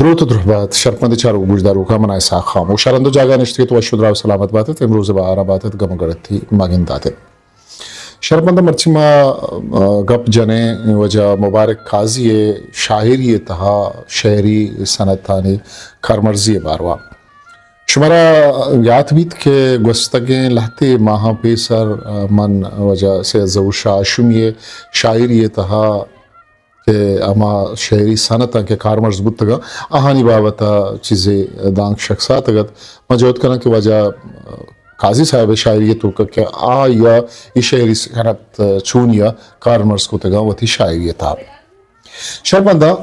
دروت و درہبات، شرپمندیں چاروک و گوشداروکاں، من آں اسحاق خاموش۔ ہر ہند و جاگہ نشتگ ات، وش و دراہ و سلامت بات ات، امروز ءِ بہار ءَ بات ات، گم و گڑتی ءَ مان گندات ات۔ شرپمنداں، مرچی ما، آ، گپ جنیں واجہ مبارک قاضی ءِ شاعری ءِ تہا شعری صنعتانی کارمرزی ءِ باروا۔ شمارا یات بیت کہ گوستگیں لہتے ماہاں پیسر، آ، من واجہ سید ظہور شاہ ہاشمی ءِ شاعری ءِ تہا کہ ہما شعری صنعتاں کہ کارمرز بوتگاں، آہانی بابت ءَ چیزے دانک شخص آتگ ات۔ من جہد کناں کہ واجہ قاضی صاحب ءِ شاعری ءِ توکا کہ آئی ءَ اے شعری صنعت چونی ءَ کارمرز کتگاں وتی شاعری ءِ تہا۔ شرپمنداں،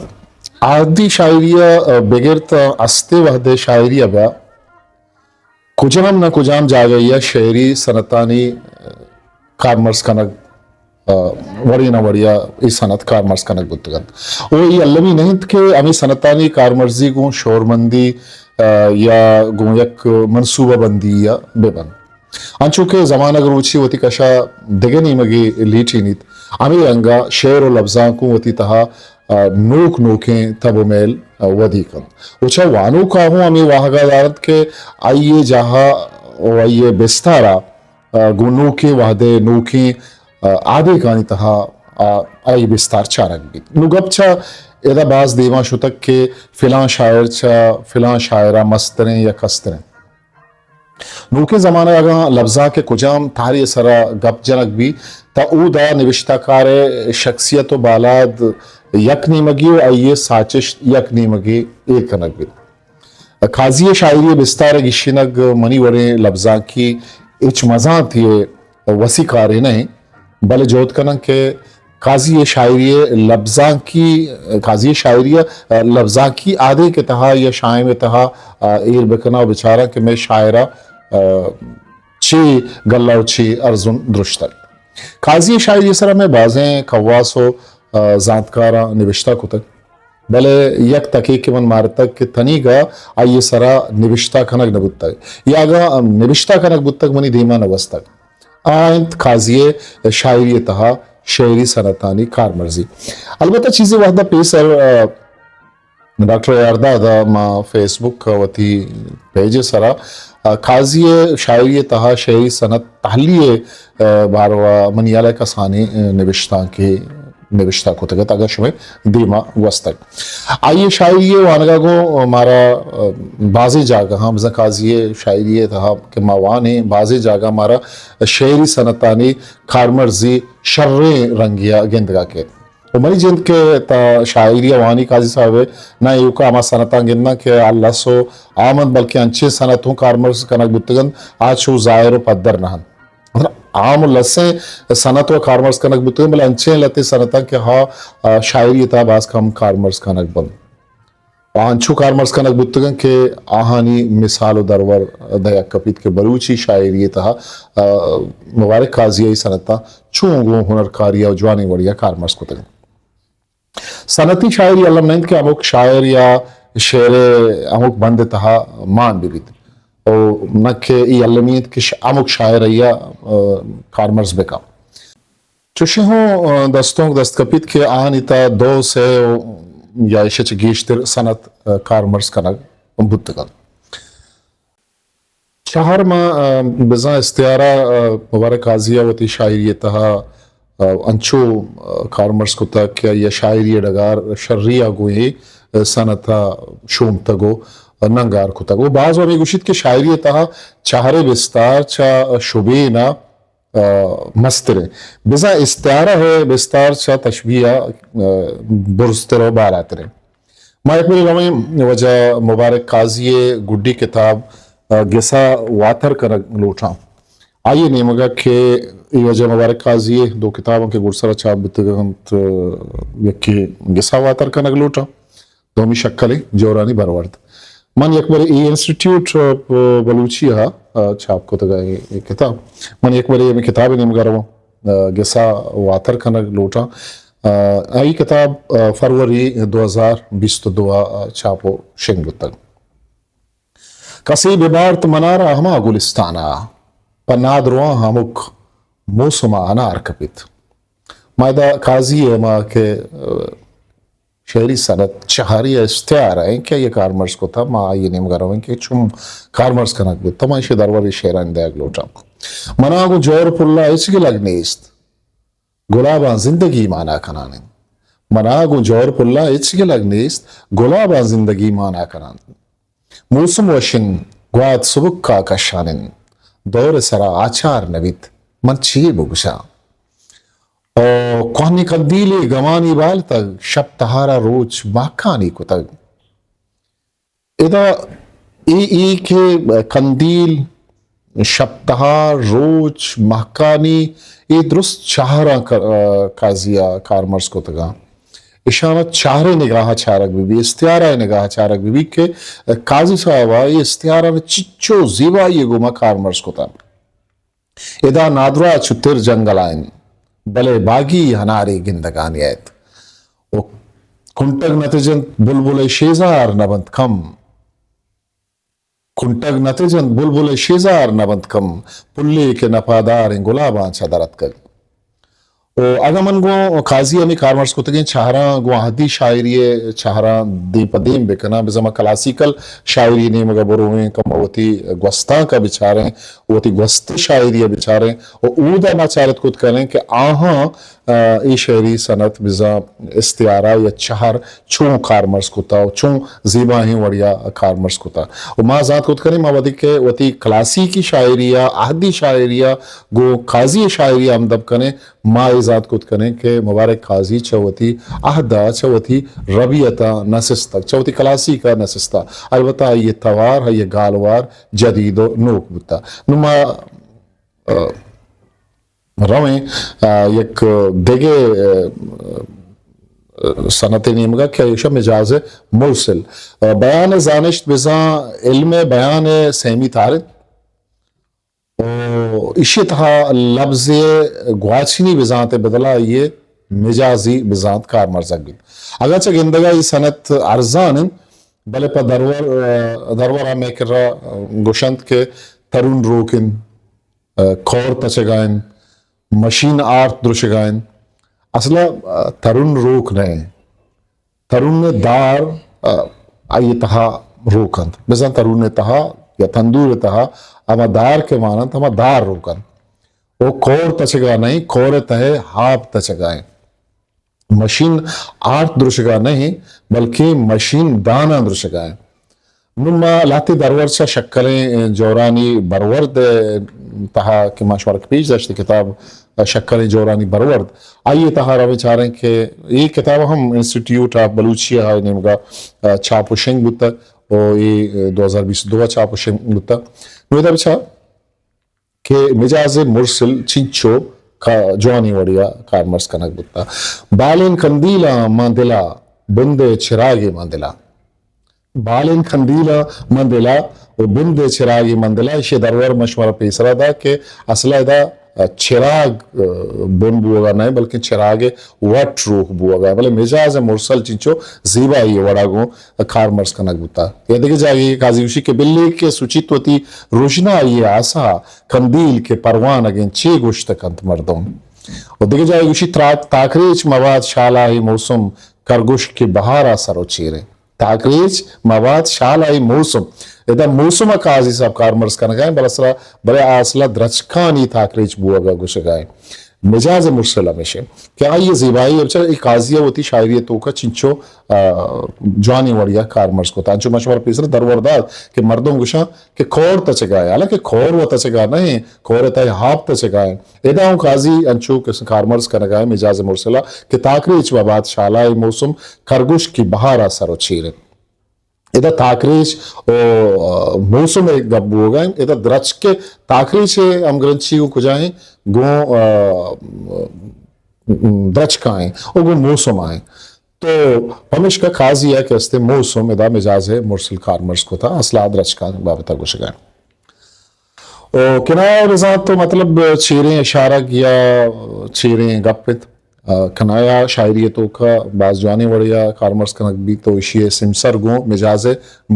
عادی شاعری ءَ بگر تاں استیں وہد ءِ شاعری ءَ بیا کجام نہ کجام جاگہے ءَ شعری صنعتانی کارمرز کنگ، آ، وڑے نہ وڑے ءَ اے صنعت کارمرز کنگ بوتگ انت۔ او اے المی نہ انت کہ ہمے صنعتانی کارمرزی گوں شعورمندی، آ، یا گوں یک منصوبہ بندی ءَ بہ بنت۔ انچو کہ زمانگ روچے وتی کش ءَ دگہ نیمگے لیٹینیت، ہمے رنگ ءَ شعر و لبزانک اوں وتی تہا، آ، نوک نوکیں تب و میل، آ، ودی کنت۔ و چہ وانوک ءَ ہوں ہمے واہگ ءَ دارنت کہ آئی ءِ جاہ ءَ و آئی ءِ بستار ءَ، آ، گوں نوکیں وہد ءِ نوکیں، آ، آدینکانی تہا، آ، آئی ءِ بستار چارگ بیت۔ نوں گپ چہ ادا باز دیما شتگ کہ فلاں شاعر چہ فلاں شاعر ءَ مستریں یا کستریں۔ نوکیں زمانگ ءَ اگاں لبزانک ءِ کجام تہرے ءِ سرا گپ جنگ بیت، تہ اودا نبشتہ کار ءِ شخصیت و بالاد یک نیمگے و آئی ءِ ساچشت یک نیمگے ایر کنگ بیت۔ قاضی ءِ شاعری ءِ بستار ءِ گیشینگ منی وڑیں لبزانکی ہچ مزانتے ءِ وسی کارے نہ انت، بلے جہد کناں کہ قاضی ءِ شاعری ءِ لبزانکی، قاضی ءِ شاعری ءِ لبزانکی آدینک ءِ تہا یا شاعر ءِ تہا، آ، ایر بکناں و بچاراں کہ مئے شاعر ءَ، آ، چے گلہ و چے ارزن درشتگ۔ قاضی ءِ شاعری ءِ سرا مئے بازیں کواس و، آ، زانتکاراں نبشتہ کتگ، بلے یک تکے کہ من مارتگ کہ تنیگا آئی ءِ سرا نبشتہ کنگ نہ بوتگ، یا اگاں نبشتہ کنگ بوتگ منی دیما نہ گوستگ۔ آ انت قاضی ءِ شاعری ءِ تہا شعری صنعتانی کارمرزی۔ البتہ چیزے وہد ءَ پیسر، آ، ڈاکٹر اے آر داد ءَ ما فیس بک ءَ وتی پیج ءِ سرا، آ، قاضی ءِ شاعری ءِ تہا شعری صنعت تہلی ءِ، آ، باروا منی ہیال ءَ کسانیں، آ، نبشتانکے نبشتہ کتگ ات، اگاں شمئے دیما گوستگ۔ آئی ءِ شاعری ءِ وانگ ءَ گوں مارا، آ، بازیں جاگہاں، بزاں قاضی ءِ شاعری ءِ تہا کہ ما وانیں، بازیں جاگہاں مارا شعری صنعتانی کارمرزی شریں رنگے ءَ گندگ ءَ کیت۔ و منی جند کہ تا شاعری ءَ وانی قاضی صاحب ءَ، نہ ایوکا ہما صنعتاں گنداں کہ آ لس و عام انت، بلکیں انچیں صنعت ہوں کارمرز کنگ بوتگ انت، آ چو ظاہر و پدر نہ انت۔ مطلب، عام و لسیں صنعت و کارمرز کنگ بوتگ انت، بلے انچیں لتے صنعتاں کہ ہا، آ، شاعری ءِ تہا باز کم کارمرز کنگ بنت۔ آ انچو کارمرز کنگ بوتگ انت کہ آہانی مثال و درور دئیگ کپیت کہ بلوچی شاعری ءِ تہا، آ، مبارک قاضی ءَ اے صنعتاں چون گوں ہنرکاری ءَ جوانیں وڑے ءَ کارمرز کتگ انت۔ صنعتی شاعری الم نہ انت کہ ہمک شاعر یا شعر ءِ ہمک بند ءِ تہا مان بہ بیت، و نہ کہ اے المی انت کہ ش-، ہمک شاعر آئی ءَ، آ، کارمرز بہ کن۔ چوشیں ہوں، آ، دستونک دست کپیت کہ آہانی تہا دو سئے یا ایشی ءَ چہ گیشتر صنعت، آ، کارمرز کنگ بوتگ انت۔ چہر ماہ، آ، بزاں استعارہ، آ، مبارک قاضی ءَ وتی شاعری ءِ تہا، آ، انچو، آ، کارمرز کتگ کہ آئی ءَ شاعری ءِ ڈگار شری ءَ گوں اے، آ، صنعت ءَ شومتگ و ننگار کتگ۔ و باز ہمے گوشیت کہ شاعری ءِ تہا چہر ءِ بستار چہ شبین ءَ آ، مستریں۔ بزاں استعارہ ءِ بستار چہ تشبیہ ءَ، آ، برزتر و بالاتریں۔ ما یک برے رویں واجہ مبارک قاضی ءِ گڈی کتاب، آ، گسا واتر کنگ لوٹاں۔ آئی ءِ نیمگ ءَ کہ اے واجہ مبارک قاضی ءِ دو کتاباں کہ گڈسر ءَ چاپ بوتگ انت، آ، یکے گسا واتر کنگ لوٹاں۔ دومی شکلیں جورانی برورد۔ من یک برے اے انسٹیٹیوٹ، آ، بلوچی ءَ، آ، چاپ کتگ ءَ اے، اے کتاب۔ من یک برے ہمے کتاب ءِ نیمگ ءَ رواں، آ، گسا واتر کنگ لوٹاں۔ آ، اے کتاب، آ، فروری دو ہزار بیست و دو ءَ چاپ و شنگ بوتگ۔ کسے ببارت منارا ہما گلستان ءَ، پہ نادرواں ہمک موسم ءَ انار کپیت۔ ما ادا قاضی ءِ ہما کہ، آ، شعری صنعت چہرے ءِ استعارہ ایں کہ آئی ءَ کارمرز کتہ، ما آئی ءِ نیمگ ءَ رویں کہ چون کارمرز کنگ بوتہ، ما ایشی ءِ درور ءَ شعرانی دئیگ لوٹاں۔ منا گوں جوہر پلا ہچ گلگ نیست، گلاباں زندگی مانا کنان انت۔ منا گوں جوہر پلا ہچ گلگ نیست، گلاباں زندگی مانا کنان انت۔ موسم وش انت، گوات سبکا کشان انت، دور ءِ سرا آچار نہ بیت، من چے بگوشاں؟ او کوہنیں کندیلے گمانی بالتگ، شپ تہارا روچ مہکانی کتگ۔ ادا اے، اے کہ کندیل، شپ تہار، روچ، مہکانی، اے درست چہراں ک-، قاضی ءَ کارمرز کتگاں۔ اشاں چہرے نگاہ ءَ چارگ بہ بی، استعارہ ءِ نگاہ ءَ چارگ بہ بی کہ قاضی صاحب ءَ اے استعارہ ءَ چچو زیبائی ءِ گوما کارمرز کتگ۔ ادا نادراہ چو تر جنگل ءَ انت، بلے باگی ہنارے گندگانی ات۔ او کنٹگ نہ تجنت بلبل ءِ شیزار نہ بنت کم۔ کنٹگ نہ تجنت بلبل ءِ شیزار نہ بنت کم۔ پلے کہ نپاداریں گلاباں چہ در اتکگ۔ و اگاں من گوں قاضی ءِ ہمے کارمرز کتگیں چہراں گوں اہدی شاعری ءِ چہراں دیم پہ دیم بہ کناں، بزاں ما کلاسیکل شاعری ءِ نیمگ ءَ برویں، کم وتی گوستانک ءَ بچاریں، وتی گوست شاعری ءَ بچاریں، و اودا ما چارت کت کنیں کہ آہاں، آ، اے شعری صنعت بزاں استعارہ یا چہر چون کارمرز کتہ و چون زیبائیں وڑیا کارمرز کتہ۔ و ما زانت کت کنیں، ما وہدے کہ وتی کلاسیکی شاعری ءَ، اہدی شاعری ءَ گوں قاضی ءِ شاعری ءَ ہمدپ کنیں، ما اے زانت کت کنیں کہ مبارک قاضی چہ وتی عہد ءَ، چہ وتی ربیت ءَ نہ سستگ، چہ وتی کلاسیک ءَ نہ سستہ۔ البتہ آئی ءِ توار، آئی ءِ گالوار جدید و نوک بوتہ۔ نوں ما، آ، رویں، آ، یک دگہ، آ، صنعت ءِ نیمگ ءَ کہ ایش مجاز مرسل۔ آ، بیان ءِ زانشت بزاں علم بیان ءِ سیمی تہر انت۔ و ایشی ءِ تہا لبز ءِ گواچنی بزانت ءِ بدلا آئی ءِ مجازی بزانت کارمرزگ بیت۔ اگاں چہ گندگ ءَ اے صنعت ارزان انت، بلے پہ درور، درور ءَ مئے کرا گوشنت کہ ترون روک انت، کور تچگا انت، مشین آرت درشگا انت۔ اصلا ترون روک نہ انت۔ ترون ءِ دار، آ، آئی ءِ تہا روک انت۔ بزاں ترون ءِ تہا یا تندور ءِ تہا ہما دار کہ مان انت، ہما دار روک انت۔ او کور تچگا نہ انت، کور ءِ تہ ءَ ہاپ تچگا انت۔ مشین آرت درشگا نہ انت، بلکیں مشین داناں درشگا انت۔ نوں ما لہتے درور چہ شکریں جورانی برورد ءِ تہا کہ ما شمارا پیش داشت کتاب شکریں جورانی برورد، آئی ءِ تہا رویں چاریں کہ اے کتاب ہم انسٹیٹیوٹ آف بلوچی ءِ نیمگا چاپ و شنگ بوتگ و اے دو ہزار بیست و دو ءَ چاپ و شنگ بوتگ۔ نوں ادا بچار کہ مجاز مرسل چنچو کا-، جوانیں وڑیا کارمرز کنگ بوتا۔ بالیں کندیلاں ماں دلا، بندے چراگے ماں دلا۔ بالیں کندیلاں ماں دلا و بندے چراگے ماں دلا۔ ایشی درور من شمارا پیسرا دا کہ اصلا ادا چراگ، ء، بن بوگا نہ، بلکہ چراگ وٹ روک بوگا، بلے مجاز مرسل چنچو زیبائی وڑا گوں کارمرز کنگ بوتا۔ یا دگہ جاگہے قاضی گوشی کہ بلے کہ سچیت وتی روشنائی آسا، کندیل کہ پروانگیں چے گوشت کنت مردم۔ و دگہ جاگہے گوشی تراک-، تاکریچ مبات شالائی موسم، کرگوش کہ بہارا سر و چیریں۔ تاکریچ مبات شالائی موسم۔ ادا موسم ء قاضی صاحب کارمرز کنگا ہیں، بلے اصلا، بلے آ اصلا درچکانی تاکریچ بوگا گوشگا ہیں۔ مجاز مرسل ہمیش انت کہ آئی ء زیبائی ء بچار اے قاضی ء وتی شاعری ء توکا چنچو، آ، جوانیں وڑیا کارمرز کتا۔ انچو ما شمارا پیسر درور دات کہ مردم گوشاں کہ کور تچگا ہے، حالانکہ کور و تچگا نہ ہیں، کور ء تہ ء ہاپ تچگا ہیں۔ ادا اوں قاضی انچو کہ کارمرز کنگا ہے مجاز مرسلا کہ تاکریچ مبات شالا ء موسم، کرگوش کی بہارا سر و چیر انت۔ ادا تاکریچ و، آ، موسم ء گپ بوگا انت۔ ادا درچک ء تاکریچ ء ہمگرنچی گوں کجا ہیں؟ گوں، آ، درچکا ہیں و گوں موسم آ ہیں۔ تو پمیشکا قاضی ء کہ استے موسم ادا مجاز مرسل کارمرز کتا، اصلا درچکانی بابتا گوشگا ہیں۔ و کنایہ بزانت تو مطلب چیریں اشارگ یا چیریں گپ انت۔ آ، کنایہ شاعری ء توکا باز جوانیں وڑے ء کارمرز کنگ بیت و ایشی ء سمسر گوں مجاز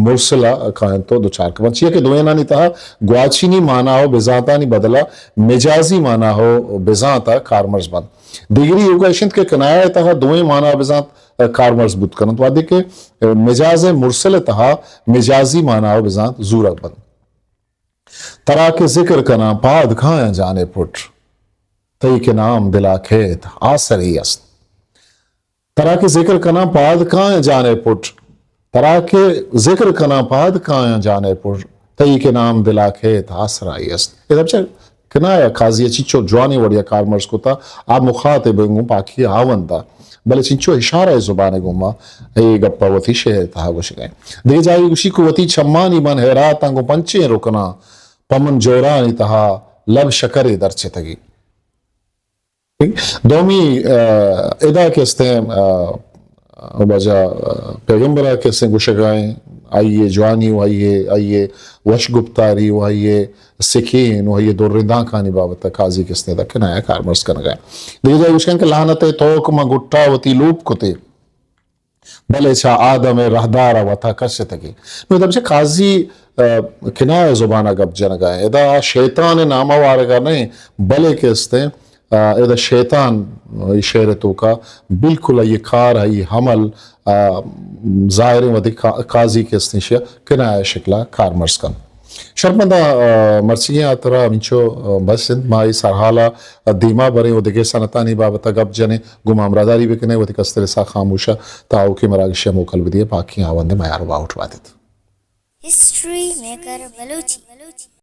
مرسل ء کاینت و دچار کبنت۔ چیا کہ دوئینانی تہا گواچنی مانا و بزانتانی بدلا مجازی مانا و بزانت ء کارمرز بنت۔ دگری ایوکا اش انت کہ کنایہ ء تہا دوئیں مانا و بزانت کارمرز بوت کننت، وہدے کہ مجاز مرسل ءِ تہا مجازی معنی ءَ بزانت زورگ بنت۔ ترا کہ ذکر کناں پاد کایاں جان ءِ پٹ، تئی کہ نام دل ءَ کیت آسرے است۔ ترا کہ ذکر کناں پاد کایاں جان ءِ پٹ، ترا کہ ذکر کناں پاد کایاں جان ءِ پٹ، تئی کہ نام دل ءَ کیت آسرے است۔ اے دپ چہ کنایہ قاضی ءَ چنچو جوانیں وڑے ءَ کارمرز کتا، آ مخاطب ایں گوں پاکی ءِ ہاوند ءَ، بلے چنچو اشارہ ءِ زبان ءَ گوں ما اے گپ ءَ وتی شعر ءِ تہا گوشگ ءَ ایں۔ دگہ جاہے گوشی کہ وتی چمانی من حیراتاں گوں پنچیں رکناں، پہ من جورانی تہا لب شکرے درچتگی۔ دومی، آ، ادا کہ استیں، آ، واجہ، آ، پیغمبر ءَ کہ استیں گوشگ ءَ ایں، آئی ءِ جوانی و آئی ءِ، آئی ءِ وش گپتاری و آئی ءِ سکین و آئی ءِ دریں دانکانی بابت ءَ قاضی کہ استیں ادا کنایہ کارمرز کنگ ءَ ایں۔ دگہ جاہے گوشگ ءَ ایں کہ لعنت ءِ توک من گٹا وتی لوپ کتے، بلے چہ آدم ءِ رہدار ءَ وتا کشتگی۔ نوں ادا بچہ قاضی، آ، کنایہ زبان ءَ گپ جنگ ءَ ایں۔ ادا شیطان ءِ نام ءَ وارگ ءَ نہ ایں، بلے کہ استیں، آ، ادا شیطان، آ، اے شعر ءِ توکا بالکل آئی کار، آئی عمل، آ، ظاہر ایں وھدے قا-، قاضی کہ استیں ایشی ءَ کنایہ شکل ءَ کارمرز کنت۔ شرپمنداں، آ، مرچیگیں ہاترا ہمینچو، آ، بس انت۔ ما اے سرحال ءَ دیما بریں و دگہ صنعتانی بابت ءَ گپ جنیں، گوں ما ہمراہداری بکنیں، وتی کستر ءِ ساہ خاموش ءَ تا آؤکیں مراگش ءَ موکل بدیے۔ پاکیں ہاوند ءِ میار و باہوٹ بات ات۔ History maker Balochi.